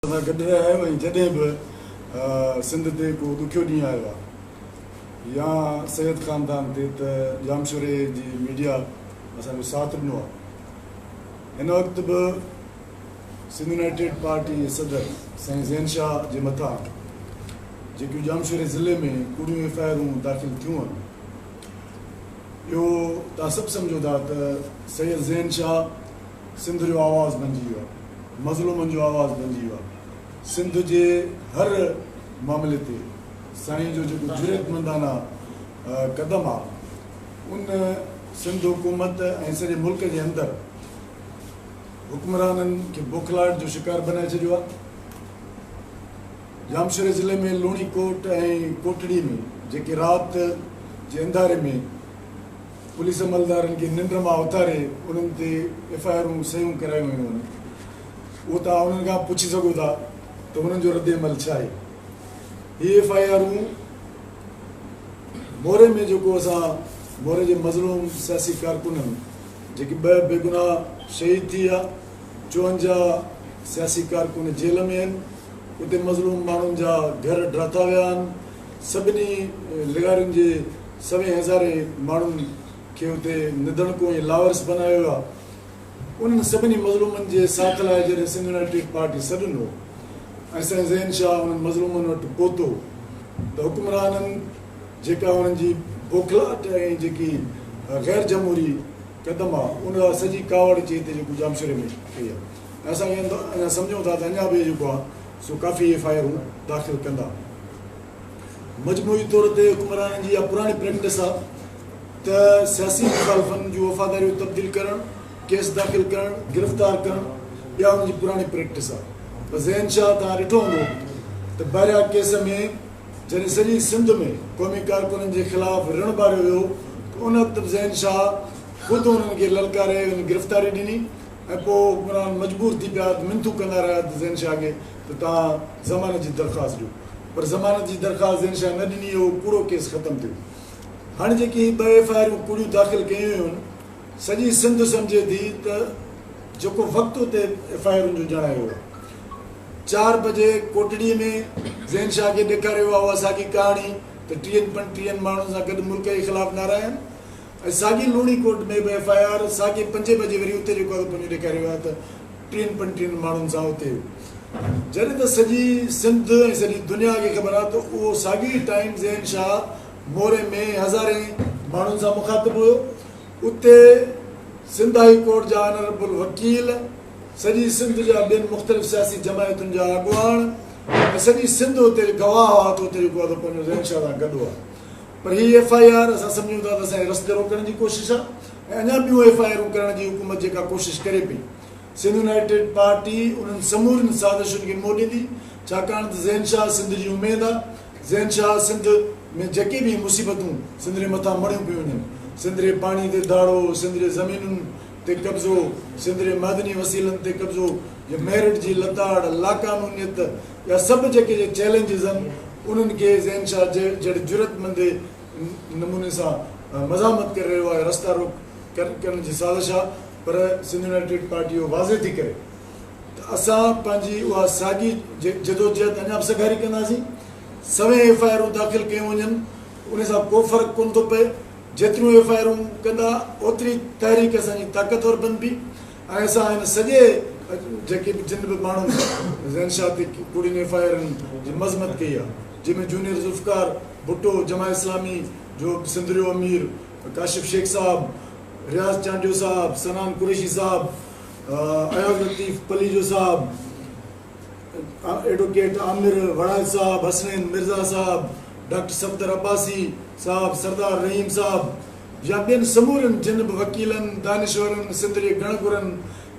سان گڏ رهيا آهيو ۽ جڏهن به سنڌ تي ڪو ڏکيو ڏينهن آيو آهي يا سيد خاندان تي ته ڄامشوري جي ميڊيا اسان جو ساٿ ڏنو آهي. هن وقت به سنڌ يونائيٽيڊ پارٽي جي صدر سائين زين شاهه جي مٿان جيڪيون ڄامشوري ضلعي ۾ ڪوڙيون ايف I آرون داخل ٿيون آهن اهو توهان سڀ سمجهو ٿا ته سيد زين شاهه سنڌ جو آواز بنجي ويو آهي، مظلومن جو آواز بنجي ويو آهي. سنڌ جي هر معاملي تي سائين جو جيڪو جرئتمندانه قدم آهي ان سنڌ حڪومت ۽ سڄي ملڪ جي اندر حڪمرانن کي بوکلاهٽ جو شڪار بنائي ڇڏيو آهي. ڄامشوري ضلعي ۾ لوڻي ڪوٽ ۽ ڪوٽڙي ۾ جيڪي رات جي انڌاري ۾ پوليس عملدارن کي ننڊ مان اٿاري انهن تي ايف I آرون صحيحون ڪرايون ويون آهن اهو توهان انهن کان پڇي سگهو ٿا ته انهن جو رد عمل ڇا آهي. هي ايف I آرون موري ۾ جيڪو اسان موري جي مظلوم سياسي ڪارڪنن جيڪي ٻه بيگناهه شهيد ٿي ويا، 54 سياسي ڪارڪن جيل ۾ آهن، اتي مظلوم ماڻهن جا گهر ڊاٿا ويا آهن، سڀني لغارين جي سوين هزارين ماڻهن کي اتي نڌڻڪو ۽ لاوارث بنايو ويو آهي. انهن سڀني مظلومن جي ساٿ لاء جڏهن سنڌ يونائيٽيڊ پارٽي سڏ ڏنو ۽ سائين زين شاهه انهن مظلومن وٽ پهتو ته حڪمرانن جيڪا انهن جي بوکلاهٽ ۽ جيڪي غير جمهوري قدم آهي ان اها سڄي ڪاوڙ اچي هتي جيڪو ڄامشوري ۾ ڪئي آهي ۽ اسان اڃا سمجهون ٿا ته اڃا به جيڪو آهي سو ڪافي ايف I آرون داخل ڪندا. مجموعي طور تي حڪمرانن جي اها پراڻي پريڪٽس آهي ته سياسي مخالفن جون وفاداريون تبديل ڪرڻ، ڪيس داخل ڪرڻ، گرفتار ڪرڻ اها انهن جي پراڻي پريڪٽس آهي. پر زين شاهه توهان ڏٺو هوندو ته بحريا ڪيس ۾ جڏهن سڄي سنڌ ۾ قومي ڪارڪنن جي خلاف رڻ ٻاريو ويو ته ان وقت به زين شاهه خود انهن کي للڪاري انهن گرفتاري ڏني ۽ پوء حڪمران مجبور ٿي پيا ته منٿون ڪندا رهيا ته زين شاهه کي ته توهان ضمانت جي درخواست ڏيو پر ضمانت جي درخواست زين شاهه نه ڏني اهو ڪوڙو ڪيس ختم ٿيو. هاڻي جيڪي هي ٻه ايف I آريون ڪوڙيون داخل ڪيون ويون آهن سڄي سنڌ سمجهي ٿي ته جيڪو وقت اتي ايف I آرن جو ڄاڻايو ويو آهي چار بجي ڪوٽڙي ۾ زين شاهه کي ڏيکاريو ويو آهي اها ساڳي ڪهاڻي ته ٽيهن پنجٽيهن ماڻهن سان گڏ ملڪ جي خلاف نعرا آهن ۽ ساڳي لوڻي ڪوٽ ۾ به ايف I R ساڳي پنجين بجي وري اتي جيڪو آهي پنهنجو ڏيکاريو ويو آهي ته ٽيهن پنجٽيهن ماڻهن سان اتي جڏهن ته سڄي سنڌ ۽ سڄي دنيا کي خبر آهي ته اهو ساڳي ٽائيم زين شاهه موري ۾ هزارين ماڻهن سان مخاطب هيو اتي سنڌ هائي ڪورٽ جا آنربل وڪيل سڄي سنڌ جا ٻين مختلف سياسي جماعتن جا اڳواڻ ۽ سڄي سنڌ اتي گواهه هئا ته اتي جيڪو آهي پنهنجو زين شاهه سان گڏ هئا پر هي ايف I R اسان سمجهون ٿا ته اسان جي رستي روڪڻ جي ڪوشش آهي ۽ اڃا ٻيون ايف I آرون ڪرڻ جي حڪومت جيڪا ڪوشش ڪري پئي سنڌ يونائيٽيڊ پارٽي انهن سمورين سازشن کي منهن ڏيندي ڇاڪاڻ ته زين شاهه سنڌ جي اميد آهي زين شاهه سنڌ ۾ جيڪي به مصيبتون سنڌ جي مٿان مڙهيون پيون وڃن سنڌ جي پاڻي تي ڌاڙو سنڌ جي زمينن تي قبضو سنڌ جي معدني وسيلن تي قبضو جي ميرٽ جي لتاڙ لاقانونيت اها سڀ جيڪي جي چئلينجز آهن انهن کي زين شاهه جهڙي جرئتمند نموني سان مزاحمت ڪري رهيو آهي رستا روڪ ڪرڻ جي سازش آهي پر سنڌ يونائيٽيڊ پارٽي اهو واضح ٿي ڪري ته اسان پنهنجي اها ساڳي جدوجهد اڃا به سگهاري ڪنداسين سوين ايف I آرون داخل ڪيون وڃن ان سان ڪو فرق ڪونه ٿو پئي جيتريون ايف I آرون ڪندا اوتري تحريڪ اسان جي طاقتور بنبي ۽ اسان هن سڄي جيڪي به جن به ماڻهن زين شاهه تي ڪوڙين ايف I آرن جي مذمت ڪئي آهي جنهن ۾ جونيئر ذوالفقار ڀٽو، جماعت اسلامي جو سنڌريو امير ڪاشف شيخ صاحب، رياض چانڊيو صاحب، صنعان قريشي صاحب، اياز لطيف پليجو صاحب، ايڊووڪيٽ عامر وڙائچ صاحب، حسنين مرزا صاحب، ڊاڪٽر صفدر عباسي صاحب، سردار رحيم صاحب، يا ٻين سمورن جن به وڪيلن، دانشورن، سنڌ جي گهڻ گهرن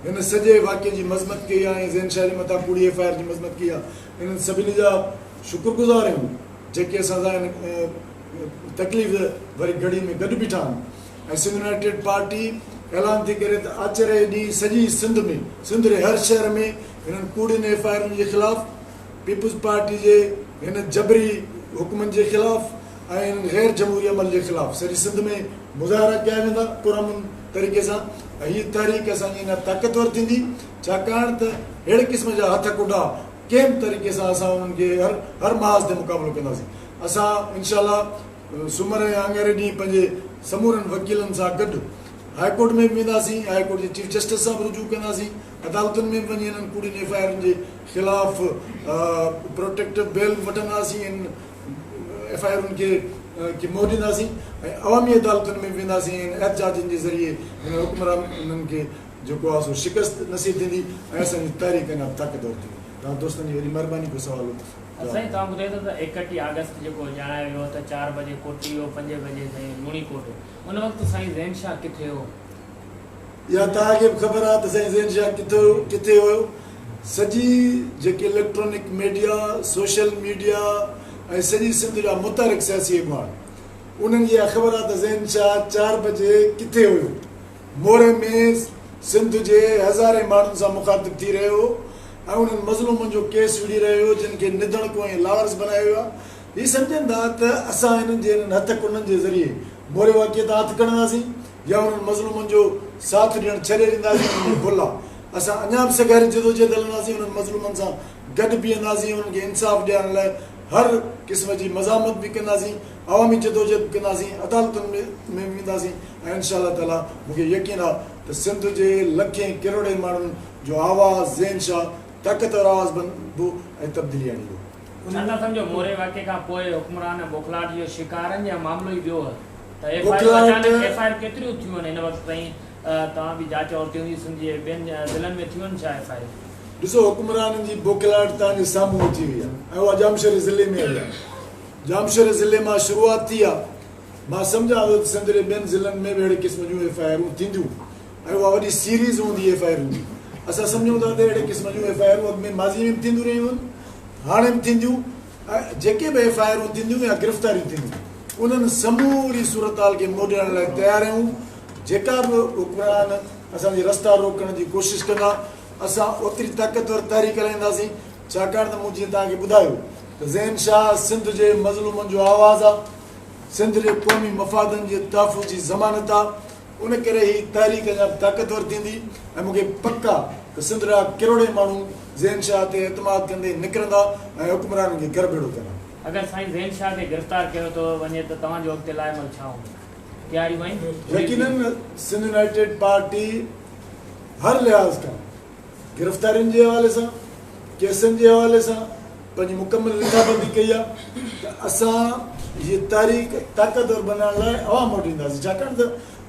هن سڄي واقعي جي مذمت ڪئي آهي ۽ زين شاهه جي مٿان ڪوڙي ايف I R جي مذمت ڪئي آهي انهن سڀني جا شڪر گذار آهيون جيڪي اسان سان هن تڪليف ڀري گهڙي ۾ گڏ بيٺا آهن ۽ سنڌ يونائيٽيڊ پارٽي اعلان ٿي ڪري ته آچر جي ڏينهن سڄي سنڌ ۾ سنڌ جي هر شهر ۾ هنن ڪوڙين ايف I آرن جي خلاف پيپلز پارٽي جي هن جبري حڪمن جي خلاف ۽ انهن غير جمهوري عمل جي خلاف سڄي سنڌ ۾ مظاهرا ڪيا ويندا پرامن طريقي سان ۽ هي تحريڪ اسان جي اڃا طاقتور ٿيندي ڇاڪاڻ ته اهڙي قسم جا هٿ ڪڍا ڪنهن به طريقي سان اسان انهن کي هر هر محاذ تي مقابلو ڪنداسين. اسان انشاء الله سومر ۽ اڱاري ڏينهن پنهنجي سمورن وڪيلن سان گڏ هاء ڪورٽ ۾ به وينداسين، هاء ڪورٽ جي چيف جسٽس سان به رجوع ڪنداسين، عدالتن ۾ به وڃي انهن ڪوڙين ايف I آرن جي خلاف پروٽيڪٽو بيل به وٺنداسين، ان ايف I آرن کي کي منهن ڏينداسين ۽ عوامي عدالتن ۾ به وينداسين ۽ احتجاجن جي ذريعي هن حڪمرانن کي جيڪو آهي سو شڪست نصيب ٿيندي ۽ اسان جي تحريڪ اڃا به طاقتور ٿيندي. توهان دوستن جي وڏي مهرباني ڪو سوال هو ته جواب. سائين توهان ٻڌايو ٿا ته 31 آگسٽ جيڪو ڄاڻايو ويو ته چار بجي ڪوٽڙي هو پنجين بجي سائين لوڻي ڪوٽ هو ان وقت سائين زين شاهه ڪٿي هو؟ اها توهان کي به خبر آهي ته سائين زين شاهه ڪٿي هيو. سڄي جيڪي اليڪٽرانڪ ميڊيا، سوشل ميڊيا ۽ سڄي سنڌ جا متحرڪ سياسي اڳواڻ انهن کي اها خبر آهي ته زين شاهه چار بجي ڪٿي هيو. موري ۾ سنڌ جي هزارين ماڻهن سان مخاطب ٿي رهيو هو ۽ انهن مظلومن جو ڪيس وڙهي رهيو هو جن کي نڌڻڪو ۽ لاوارث بنايو ويو آهي. هي سمجهن ٿا ته اسان هنن جي انهن هٿ ڪنن جي ذريعي موري واقعي تان هٿ کڻنداسين يا انهن مظلومن جو ساٿ ڏيڻ ڇڏي ڏينداسين انهن جي ڀل آ. اسان اڃا به سگهاري جدوجهد هلنداسين انهن مظلومن سان گڏ بيهنداسين انهن کي انصاف ڏيارڻ لاء هر قسم جي مزاحمت به ڪنداسين عوامي جدوجهد به ڪنداسين عدالتن ۾ به وينداسين ۽ انشاء الله تعالي مون کي يقين آ ته سنڌ جي لکين ڪروڙين ماڻهن جو آواز زين شاهه طاقتور آواز بنبو ۽ تبديلي آڻيندو. ڇا ٿا سمجهو موري واقعي کان پوء حڪمران بوکلاٽ جو شڪار آهن يا معاملو ئي ٻيو آهي ته ايف I آرون اچانڪ ايف I R ڪيتريون ٿيون آهن هن وقت تائين توهان به جاچ ورتي هوندي سنڌ جي ٻين ضلعن ۾ ٿيون آهن ڇا ايف I آرون؟ ڏسو حڪمرانن جي بوکلاٽ توهان جي سامهون اچي وئي آهي ۽ اها ڄامشوري ضلعي ۾ آئي آهي ڄامشوري ضلعي مان شروعات ٿي آهي مان سمجهان ٿو ته سنڌ جي ٻين ضلعن ۾ به اهڙي قسم جون ايف I آرون ٿينديون ۽ اها وڏي سيريز هوندي ايف I آرن جي. اسان سمجهون ٿا ته اهڙي قسم جون ايف I آرون اڳ ۾ ماضي ۾ به ٿينديون رهيون آهن، هاڻي به ٿينديون ۽ جيڪي به ايف I آرون ٿينديون يا گرفتاريون ٿينديون انهن سموري صورتحال کي منهن ڏيڻ لاء تيار آهيون. جيڪا به حڪمران اسان جي رستا روڪڻ جي ڪوشش ڪندا اسان اوتري طاقتور تحريڪ هلائينداسين ڇاڪاڻ ته مون جيئن توهان کي ٻڌايو ته زين شاهه سنڌ جي مظلومن جو آواز آهي. سنڌ جي قومي مفادن جي تحفظ جي ضمانت آ، ان ڪري هي تحريڪ اڃا به طاقتور ٿيندي ۽ مون کي پڪ آ ته سنڌ جا ڪروڙين ماڻهو زين شاهه تي اعتماد ڪندي نڪرندا ۽ حڪمرانن کي گهر ڀيڙو ڪندا. اگر سائين زين شاهه کي گرفتار ڪيو ٿو وڃي ته توهان جو اڳتي لاء عمل ڇا هوندو؟ تياريون آهن؟ يقينن سنڌ يونائيٽيڊ پارٽي هر لحاظ کان گرفتارين جي حوالي سان، ڪيسن جي حوالي سان پنهنجي مڪمل رٿابندي ڪئي آهي ته اسان هيء تحريڪ طاقتور بنائڻ لاء عوام وٽ اينداسين ڇاڪاڻ ته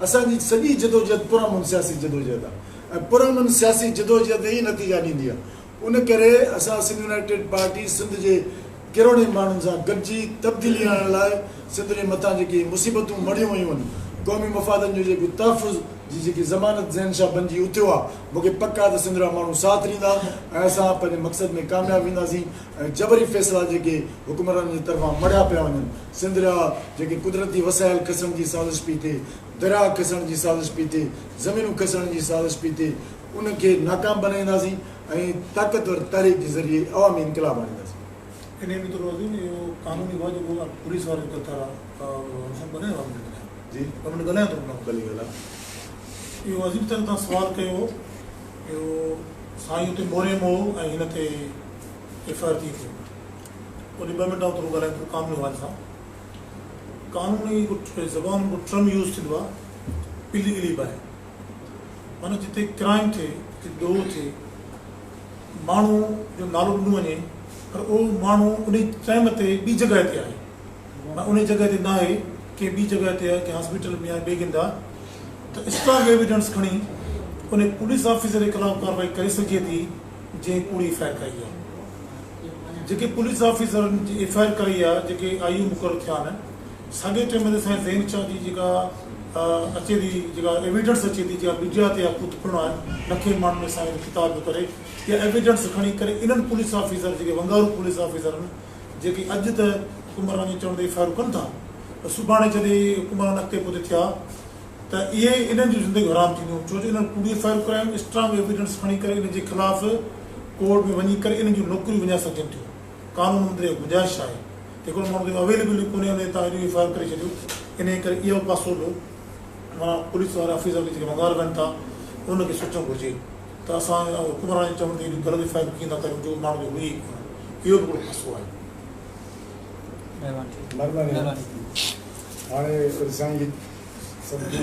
اسان جي سڄي جدوجهد پرامن سياسي جدوجهد آهي ۽ پرامن سياسي جدوجهد ئي نتيجا ڏيندي آهي ان ڪري اسان سنڌ يونائيٽيڊ پارٽي سنڌ جي ڪروڙين ماڻهن سان گڏجي تبديلي آڻڻ لاء سنڌ جي مٿان جيڪي مصيبتون مڙهيون ويون آهن، قومي مفادن جو جيڪو تحفظ جي جيڪي ضمانت ذهن شاهه بنجي اٿيو آهي، مون کي پڪ آهي ته سنڌ جا ماڻهو ساٿ ڏيندا ۽ اسان پنهنجي مقصد ۾ ڪامياب وينداسين ۽ جبري فيصلا جيڪي حڪمرانن جي طرفان مڙهيا پيا وڃن، سنڌ جا جيڪي قدرتي وسائل کسڻ جي سازش پئي ٿئي، درياهه کسڻ جي سازش پئي ٿئي، زمينون کسڻ جي سازش پئي ٿئي، ان کي ناڪام بنائينداسين ۽ طاقتور تحريڪ جي ذريعي عوامي انقلاب آڻينداسين. انهيء ۾ ٿورو عظيم اهو قانوني هو جيڪو پوليس وارو گرفتار آ هن سان ڳالهايو آ منهنجو جي ٻه منٽ ڳالهايان ٿو هن ڀلي ڳالهاء. اهو عظيم طرح تان سوال ڪيو هو اهو سائين اتي موري م هو ۽ هن تي ايف I R ٿي پيو ان ٻه منٽ آئون ٿورو ڳالهايان ٿو قانوني حوالي سان قانوني زبان ۾ ٽرم يوز ٿيندو آ پلي الي باء معنيٰ جتي ڪرائم ٿئي، جتي ڏوهه ٿئي، ماڻهو جو نالو ڏنو وڃي پر اهو ماڻهو انهي ٽائيم تي ٻي جڳهه تي آهي، معنيٰ انهي جڳهه تي ناهي، ڪنهن ٻي جڳهه تي آهي، ڪنهن هاسپيٽل ۾ آهي، ٻئي ڪنهن آهي ته اسٽرانگ ايويڊنس کڻي انهي پوليس آفيسر جي خلاف ڪارروائي ڪري سگهجي ٿي جنهن ڪوڙي ايف I R ڪرائي آهي. جيڪي پوليس آفيسرن جي ايف I R ڪرائي آهي، جيڪي آئي او مقرر ٿيا آهن، ساڳئي ٽائيم تي سائين زين شاهه جي جيڪا اچي ٿي جيڪا ايويڊنس اچي ٿي جيڪا ميڊيا تي ڪوت پڻ آهي لکين ماڻهن ۾ سائين خطاب جو ڪري اها ايويڊنس کڻي ڪري انهن پوليس آفيسر جيڪي ونگارو پوليس آفيسر آهن جيڪي اڄ ته حڪمران جي چوڻ تي ايف I آرون ڪن ٿا پر سڀاڻي جڏهن حڪمران اڳتي پوئتي ٿيا ته اهي انهن جون زندگيون حرام ٿينديون ڇو جو انهن ڪوڙي ايف I آرون ڪرايون اسٽرانگ ايويڊنس کڻي ڪري انهن جي خلاف ڪورٽ ۾ وڃي ڪري انهن جون نوڪريون وڃائي سگهجن ٿيون قانون اندر اها گنجائش آهي ته هڪڙو ماڻهو ته اويليبل ئي ڪونهي انهي تان ايڏيون ايف I R ڪري ڇڏيو انهي ڪري اهو پاسو به معنيٰ پوليس وارا آفيسر جيڪي ونگار وهن ٿا ان کي سوچڻ گهرجي. ته اسان حڪمرانن جي چوڻ تي ايڏيون غلط ايف I آرون ڪيئن ٿا ڪريون جو ماڻهو جو هئي ئي ڪونه. اهو به هڪڙو پاسو آهي. مھرباني. هاڻي وري سائين کي سڀ.